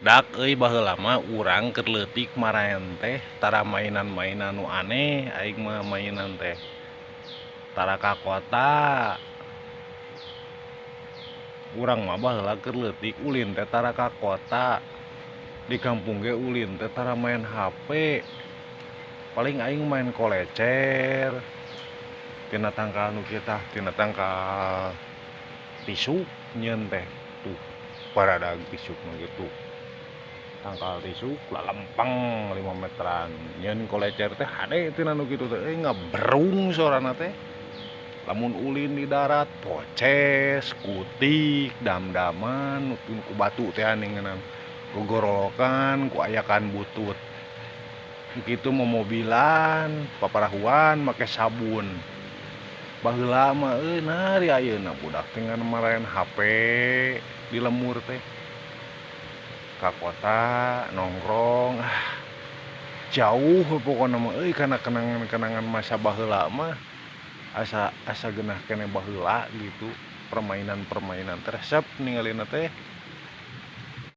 Dak euy, baheula mah urang keur leutik maraen teh tara mainan-mainan nu aneh. Aing mah mainan teh tara ka kota. Urang mah baheula keur leutik ulin teh tara ka kota, di kampung ge ulin teh tara main HP. Paling aing main kolecer tina tangkal nu kieu tah, tina tangkal tisuk nyieun teh. Tuh, paradag tisuk mah kitu, tangkal tisuk lalempeng 5 meteran, nyieun kolecer teh hade tina nu kitu teh euy, ngaberung sorana teh. Lamun ulin di darat, poces, kutik, damdaman ku batu teh aninganan, gogorolokan ku ayakan butut kitu, momobilan, paparahuan make sabun baheula mah euy. Nah, ari ayeuna budak teh ngan maraen HP di lembur teh, ka kota nongkrong. Ah, jauh pokona mah euy kana kenangan-kenangan masa baheula mah. Asa asa geunah keneh baheula gitu, permainan-permainan teh resep ningalina teh.